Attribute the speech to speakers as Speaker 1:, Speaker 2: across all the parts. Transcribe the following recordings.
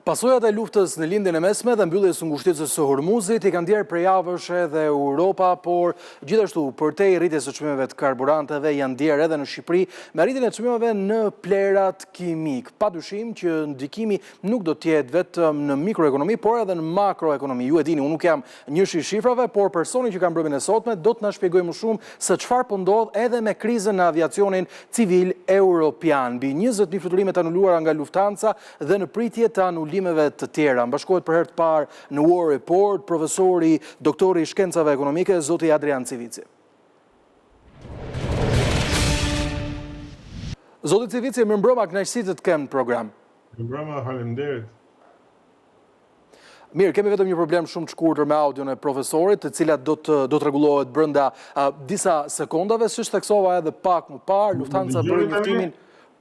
Speaker 1: Pasojat e luftës në Lindjen e Mesme dhe mbylljes së ngushticës së Hormuzit i ka ndjerë prej javësh edhe Europa, por gjithashtu përtej rritjes së çmimeve të karburanteve janë ndjerë edhe në Shqipëri me rritjen e çmimeve në plehrat kimikë. Pa dyshim që ndikimi nuk do të jetë vetëm në mikroekonomi, por edhe në makroekonomi. Ju e dini, unë nuk jam njësh i shifrave, por personi që kam mbrëmjen e sotme do të na shpjegojë më shumë se çfarë po ndodh edhe me krizën në aviacionin civil europian. Mbi 20.000 fluturime të anuluara nga Lufthansa dhe në pritje të anulimeve të tjera. Më bashkohet për herë të parë në War Report, profesori, doktori i shkencave ekonomike, zoti Adrian Civici. Zoti Civici, mirëmbrëma, kënaqësi të të kem në program.
Speaker 2: Mirëmbrëma, faleminderit.
Speaker 1: Mirë, kemi vetëm një problem shumë të shkurtër me audion e profesorit, të cilat do të do të rregullohet brenda disa sekondave, siç theksova edhe pak më parë, Lufthansa bëri njoftimin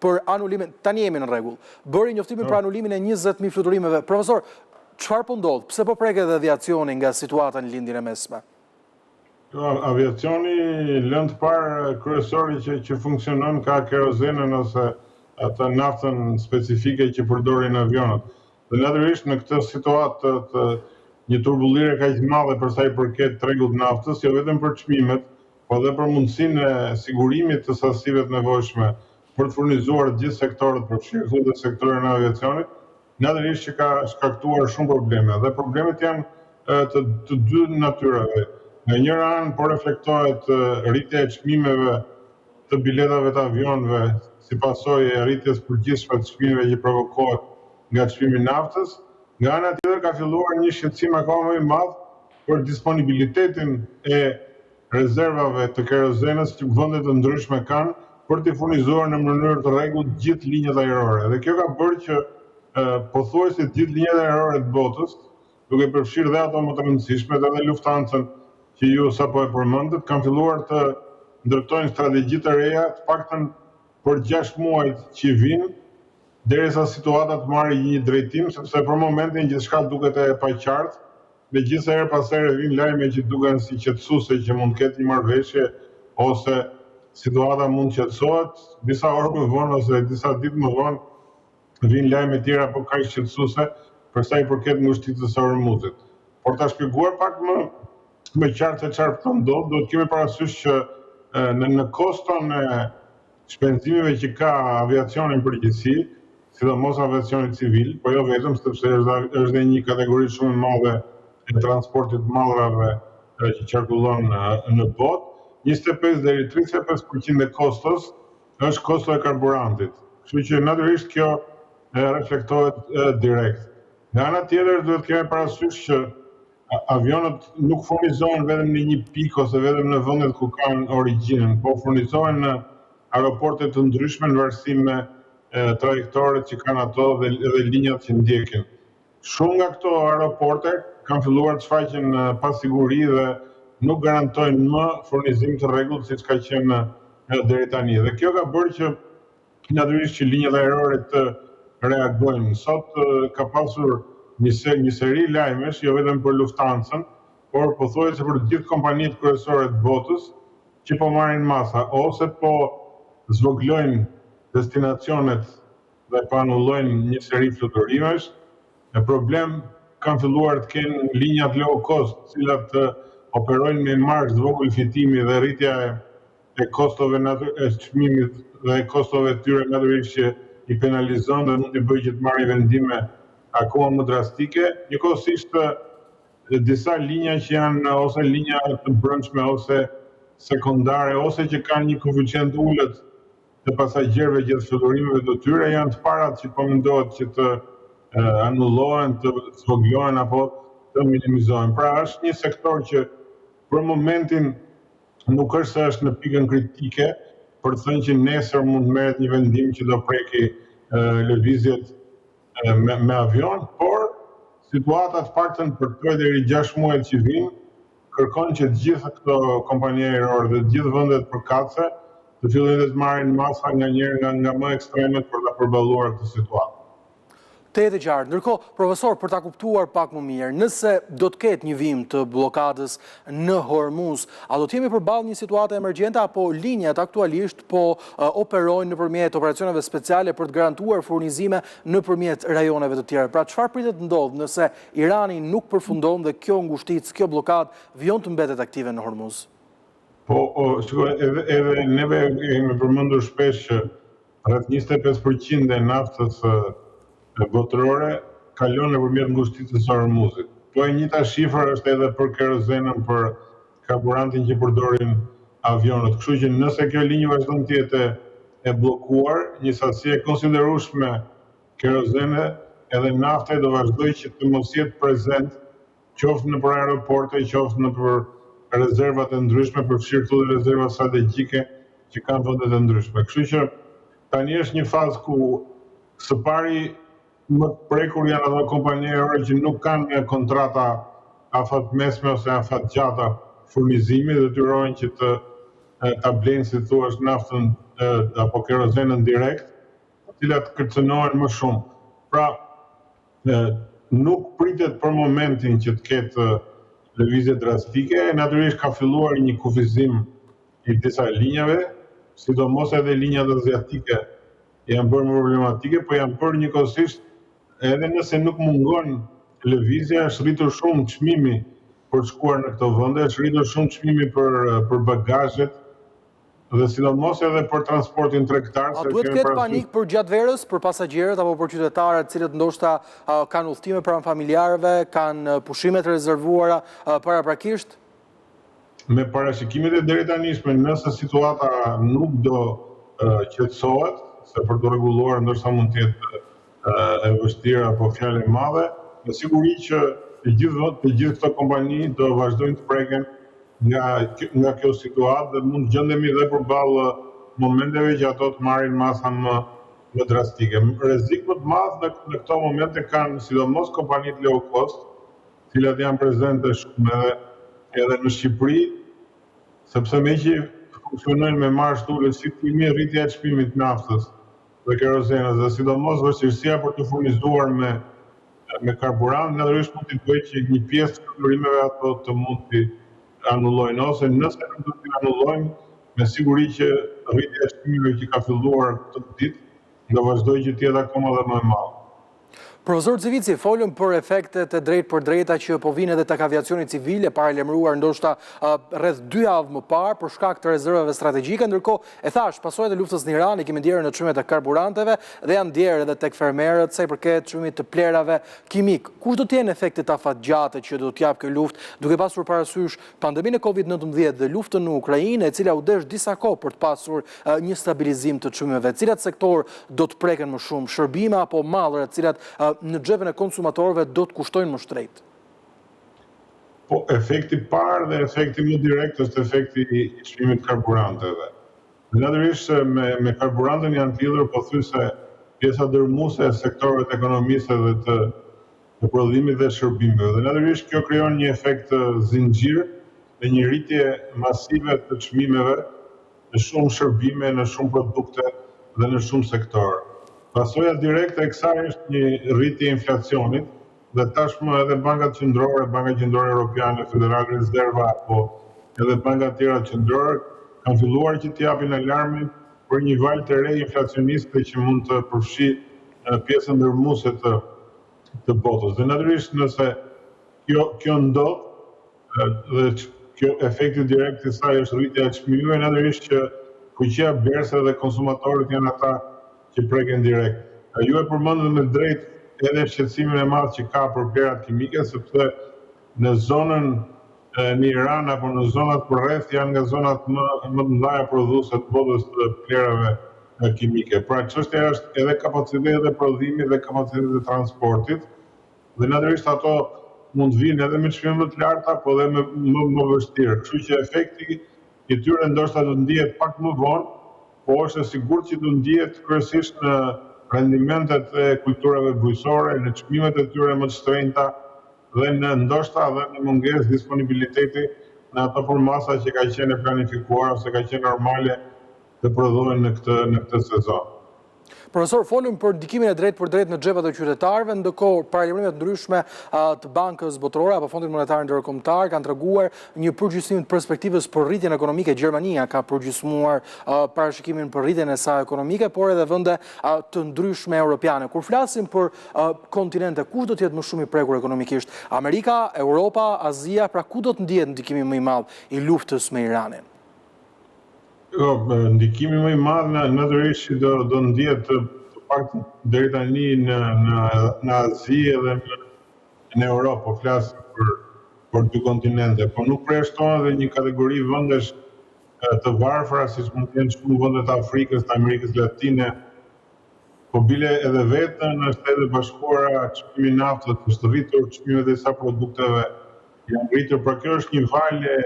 Speaker 1: për anulimin, tani jemi në rregull. Bëri njoftimin për po. anulimin e 20000 fluturimeve. Profesor, çfarë po ndodh? Pse po preket edhe aviacioni nga situata në Lindjen e Mesme?
Speaker 2: Po, aviacioni lëndë të parë kryesore që që funksionon ka kerozenën ose atë naftën specifike që përdorin avionët. Dhe natyrisht në këtë situatë të, të një turbullire kaq të madhe për sa i përket tregut të naftës, jo vetëm për çmimet, po edhe për mundësinë e sigurimit të sasive të nevojshme për të furnizuar të gjithë sektorët, përfshirë këtu dhe sektorin e aviacionit, natyrisht që ka shkaktuar shumë probleme. Dhe problemet janë të, të dy natyrave. Nga njëra anë po reflektohet rritja e çmimeve të biletave të avionëve si pasojë e rritjes së përgjithshme të çmimeve që provokohet nga çmimi i naftës, nga ana tjetër ka filluar një shqetësim akoma më i madh për disponibilitetin e rezervave të kerozenës që vende të ndryshme kanë për t'i furnizuar në mënyrë të rregullt gjithë linjat ajrore. Dhe kjo ka bërë që pothuajse të gjithë linjat ajrore të botës, duke përfshirë dhe ato më të rëndësishmet, edhe Lufthansa që ju sapo e përmendët, kanë filluar të ndërtojnë strategji të reja, të paktën për 6 muajt që vijnë, derisa situata të marrë një drejtim, sepse për momentin gjithçka duket e paqartë, megjithëse herë pas here vijnë lajme që duken si qetësuese që mund të ketë një marrëveshje ose situata mund të qetësohet, disa orë më vonë ose disa ditë më vonë vijnë lajme tjera po kaq shqetësuese për sa i përket ngushticës së Hormuzit. Por ta shpjeguar pak më më qartë se çfarë po ndodh, duhet të kemi parasysh që në në koston e shpenzimeve që ka aviacioni në përgjithësi, sidomos aviacioni civil, po jo vetëm, sepse është është dhe një kategori shumë e madhe e transportit të mallrave që qarkullon në botë, 25 deri 35% e kostos është kosto e karburantit. Kështu që natyrisht kjo reflektohet direkt. Nga ana tjetër duhet të kemi parasysh që avionët nuk furnizohen vetëm në një pikë ose vetëm në vendet ku kanë origjinën, po furnizohen në aeroporte të ndryshme në varësi me trajektoret që kanë ato dhe, dhe linjat që ndjekin. Shumë nga këto aeroporte kanë filluar të shfaqin pasiguri dhe nuk garantojnë më furnizim të rregullt siç ka qenë deri tani. Dhe kjo ka bërë që natyrisht që linjat ajrore të reagojnë. Sot ka pasur një se, një seri lajmesh, jo vetëm për Lufthansën, por pothuajse për të gjithë kompanitë kryesore të botës që po marrin masa ose po zvogëlojnë destinacionet dhe po anullojnë një seri fluturimesh. E problem kanë filluar të kenë linjat low cost, të cilat operojnë me marzh të vogël fitimi dhe rritja e e kostove e çmimit dhe e kostove të tyre natyrisht që i penalizon dhe mund t'i bëjë që të marrin vendime akoma më drastike. Njëkohësisht disa linja që janë ose linja të brendshme ose sekondare ose që kanë një koeficient ulët të pasagjerëve gjatë fluturimeve të tyre janë të parat që po mendohet që të anullohen, të zvogëlohen apo të minimizohen. Pra është një sektor që për momentin nuk është se është në pikën kritike për të thënë që nesër mund të merret një vendim që do preki lëvizjet me, me avion, por situata të paktën për 3 deri 6 muajt që vijnë kërkon që të gjitha këto kompani ajrore dhe të gjithë vendet përkatëse të fillojnë të marrin masa nga njëherë nga nga më ekstremet për ta përballuar këtë situatë.
Speaker 1: Tejet e qartë. Ndërkohë, profesor, për ta kuptuar pak më mirë, nëse do të ketë një vijim të bllokadës në Hormuz, a do të jemi përballë një situate emergjente apo linjat aktualisht po operojnë nëpërmjet operacioneve speciale për të garantuar furnizime nëpërmjet rajoneve të tjera? Pra, çfarë pritet të ndodhë nëse Irani nuk përfundon dhe kjo ngushticë, kjo bllokadë vijon të mbetet aktive në Hormuz?
Speaker 2: Po, shiko, edhe edhe neve e kemi përmendur shpesh që Rreth 25 për qind e naftës botërore kalon nëpërmjet ngushticës së Hormuzit. Po e njëjta shifër është edhe për kerozenën, për karburantin që përdorin avionët. Kështu që nëse kjo linjë vazhdon të jetë e bllokuar, një sasi e konsiderueshme kerozene edhe nafte do vazhdojë që të mos jetë prezent qoftë nëpër aeroporte, qoftë nëpër rezervat e ndryshme, përfshirë këtu dhe rezervat strategjike që kanë vendet e ndryshme. Kështu që tani është një fazë ku së pari më të prekur janë ato kompani ajrore që nuk kanë kontrata afatmesme ose afatgjata furnizimi, detyrohen që të ta blejnë si thua naftën apo kerozenën direkt, të cilat kërcënohen më shumë. Pra, Nuk pritet për momentin që të ketë lëvizje drastike, natyrisht ka filluar një kufizim i disa linjave, sidomos edhe linjat aziatike janë bërë më problematike, po janë bërë njëkohësisht edhe nëse nuk mungon lëvizja, është rritur shumë çmimi për të shkuar në këto vende, është rritur shumë çmimi për për bagazhet, Dhe sidomos edhe për transportin tregtar.
Speaker 1: A duhet të ketë panik përgjatë verës për pasagjerët apo për qytetarët të cilët ndoshta kanë udhëtime pranë familjarëve, kanë pushime të rezervuara paraprakisht?
Speaker 2: Me parashikimet e deritanishme, nëse situata nuk do qetësohet, se për t'u rregulluar ndoshta mund të jetë e vështirë apo fjalë e madhe, me siguri që të gjithë të gjithë këto kompani do vazhdojnë të preken nga nga kjo situatë dhe mund të gjendemi dhe përballë momenteve që ato të marrin masa më më drastike. Rrezik më të madh në në këto momente kanë sidomos kompanitë low cost, të cilat janë prezente shumë edhe edhe në Shqipëri, sepse meqë funksionojnë me marzh të ulët fitimi, rritja e çmimit të naftës dhe kerozenës dhe sidomos vështirësia për t'u furnizuar me me karburant, natyrisht mund t'i bëjë që një pjesë të fluturimeve ato të mund t'i anullojnë ose nëse nuk do t'i anullojnë, me siguri që rritja e çmimeve që ka filluar këto ditë do vazhdojë që të jetë akoma dhe më e madhe.
Speaker 1: Profesor Civici, folëm për efektet e drejtpërdrejta që po vijnë edhe tek aviacioni civil e paralajmëruar ndoshta rreth dy javë më parë për shkak të rezervave strategjike, ndërkohë e thashë, pasojat e luftës në Iran i kemi ndjerë në çmimet e karburanteve dhe janë ndjerë edhe tek fermerët sa i përket çmimit të plehrave kimikë. Kush do të jenë efektet afatgjate që do të japë kjo luftë, duke pasur parasysh pandeminë e Covid 19 dhe luftën në Ukrainë, e cila u desh disa kohë për të pasur një stabilizim të çmimeve. Cilat sektorë do të preken më shumë, shërbime apo mallra, të cilat në xhepin e konsumatorëve do të kushtojnë më shtrenjtë?
Speaker 2: Po, efekti i parë dhe efekti më direkt është efekti i çmimit të karburanteve. Dhe natyrisht se me me karburantin janë të lidhur pothuajse pjesa dërrmuese e sektorëve të ekonomisë edhe të të prodhimit dhe shërbimeve. Dhe natyrisht kjo krijon një efekt zinxhir dhe një rritje masive të çmimeve në shumë shërbime, në shumë produkte dhe në shumë sektorë. Pasoja direkte e kësaj është një rritje e inflacionit dhe tashmë edhe bankat qendrore, Banka Qendrore Europiane, Federal Rezerva apo edhe banka të tjera qendrore kanë filluar që të japin alarmin për një valë të re inflacioniste që mund të përfshijë pjesën dërrmuese të të botës. Dhe natyrisht nëse kjo kjo ndodh dhe kjo efekti direkt i saj është rritja e çmimeve, natyrisht që fuqia blerëse dhe konsumatorët janë ata që preken direkt. Ju e përmendët me drejt edhe shqetësimin e madh që ka për plehrat kimike, sepse në zonën në Iran apo në zonat përreth janë nga zonat më më të mëdha prodhuese të botës të plehrave kimike. Pra çështja është edhe kapacitetet e prodhimit dhe kapacitetet e transportit dhe natyrisht ato mund të vijnë edhe me çmime më të larta, po edhe me më më vështirë. Kështu që efekti i tyre ndoshta do të ndihet pak më vonë, po është e sigurt që do ndihet kryesisht në rendimentet e kulturave bujqësore, në çmimet e tyre më të shtrenjta dhe në ndoshta edhe në mungesë disponibiliteti në ato përmasa që ka qenë e planifikuar ose ka qenë normale të prodhohen në këtë në këtë sezon.
Speaker 1: Profesor, folëm për ndikimin e drejtpërdrejtë në xhepat e qytetarëve, ndërkohë paralajmërime të ndryshme të Bankës Botërore apo Fondit Monetar Ndërkombëtar kanë treguar një përgjysmim të perspektivës për rritjen ekonomike. Gjermania ka përgjysmuar parashikimin për rritjen e saj ekonomike, por edhe vende të ndryshme europiane. Kur flasim për kontinente, kush do të jetë më shumë i prekur ekonomikisht? Amerika, Europa, Azia, pra ku do të ndihet ndikimi më i madh i luftës me Iranin?
Speaker 2: Jo, ndikimi më i madh natyrisht që do do ndihet të paktën deri tani në në në Azi edhe në në Europë, po flasim për për dy kontinente, por nuk përjashtohen edhe një kategori vendesh të varfra, siç mund të jenë shumë vende të Afrikës, të Amerikës Latine, po bile edhe vetë në Shtetet e Bashkuara çmimi i naftës është rritur, çmimet e disa produkteve janë rritur, pra kjo është një valë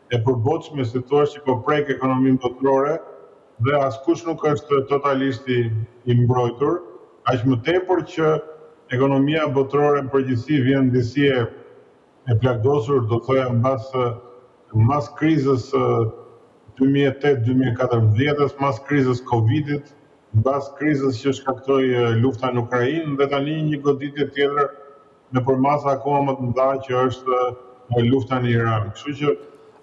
Speaker 2: e përbotshme si thua që po prek ekonominë botërore dhe askush nuk është totalisht i, i mbrojtur, aq më tepër që ekonomia botërore në përgjithësi vjen disi e e plagosur, do thoja mbas mbas krizës 2008-2014-ës, mbas krizës Covidit, mbas krizës që shkaktoi lufta në Ukrainë dhe tani një goditje tjetër me përmasa akoma më të mëdha që është lufta në Iran. Kështu
Speaker 1: që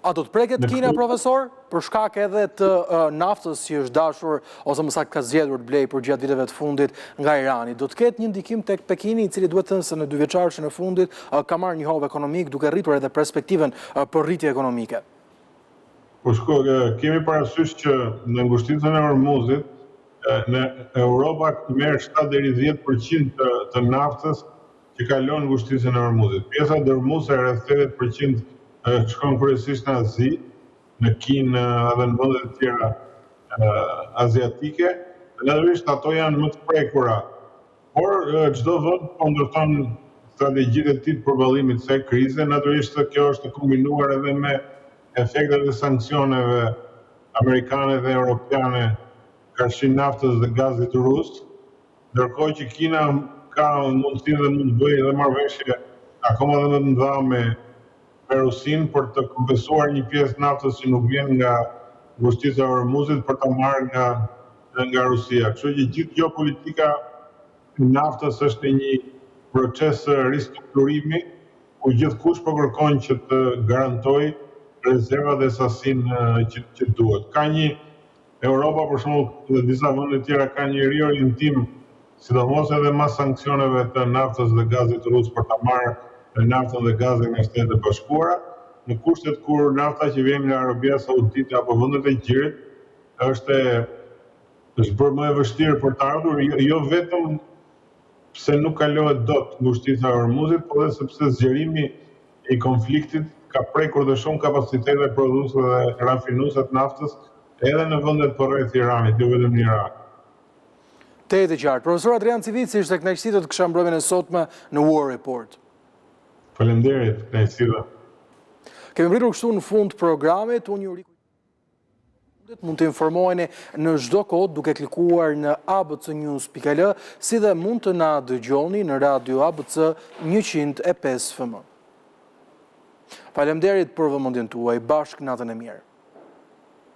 Speaker 1: A do të preket Kina, profesor, për shkak edhe të naftës që është dashur, ose më saktë ka zgjedhur të blejë përgjatë viteve të fundit nga Irani? Do të ketë një ndikim tek Pekini, i cili duhet thënë se në dyvjeçarëshin e fundit ka marrë një hov ekonomik, duke rritur edhe perspektivën për rritje ekonomike?
Speaker 2: Po shiko, kemi parasysh që në ngushticën e Hormuzit, në Europa merr 7 deri 10% të, të naftës që kalon ngushticën e Hormuzit. Pjesa dërrmuese rreth 80% shkon kryesisht në Azi, në Kinë edhe në vende të tjera aziatike. Dhe natyrisht ato janë më të prekura. Por çdo vend po ndërton strategjitë e tij të përballimit të kësaj krize, natyrisht kjo është e kombinuar edhe me efektet e sanksioneve amerikane dhe europiane karshi naftës dhe gazit rus, ndërkohë që Kina ka mundësinë dhe mund të bëjë edhe marrëveshje akoma dhe më të mëdha me me Rusinë për të kompensuar një pjesë naftës që nuk vjen nga ngushtica e Hormuzit për ta marrë nga nga Rusia. Kështu që gjithë gjeopolitika e naftës është një proces ristrukturimi ku gjithkush po kërkon që të garantojë rezervat dhe sasinë që, që duhet. Ka një Europa për shembull dhe disa vende të tjera kanë një riorientim, sidomos edhe mas sanksioneve të naftës dhe gazit rus për ta marrë naftën dhe gazin nga Shtetet e Bashkuara, në kushtet kur nafta që vjen nga Arabia Saudite apo vendet e Gjirit është e është bërë më e vështirë për të ardhur, jo, jo vetëm pse nuk kalohet dot ngushtica e Hormuzit, por edhe sepse zgjerimi i konfliktit ka prekur dhe shumë kapacitete prodhuese dhe rafinuese të naftës edhe në vendet përreth Iranit, jo vetëm në Iran.
Speaker 1: Tejet e qartë. Profesor Adrian Civici, ishte kënaqësi të të kisha mbrëmjen e sotme në War Report.
Speaker 2: Faleminderit, kënaqësi dhe.
Speaker 1: Kemi mbërritur kështu në fund të programit, unë ju Mund të informoheni në çdo kohë duke klikuar në abcnews.al, si dhe mund të na dëgjoni në radio ABC 105 FM. Faleminderit për vëmendjen tuaj, bashkë natën e mirë.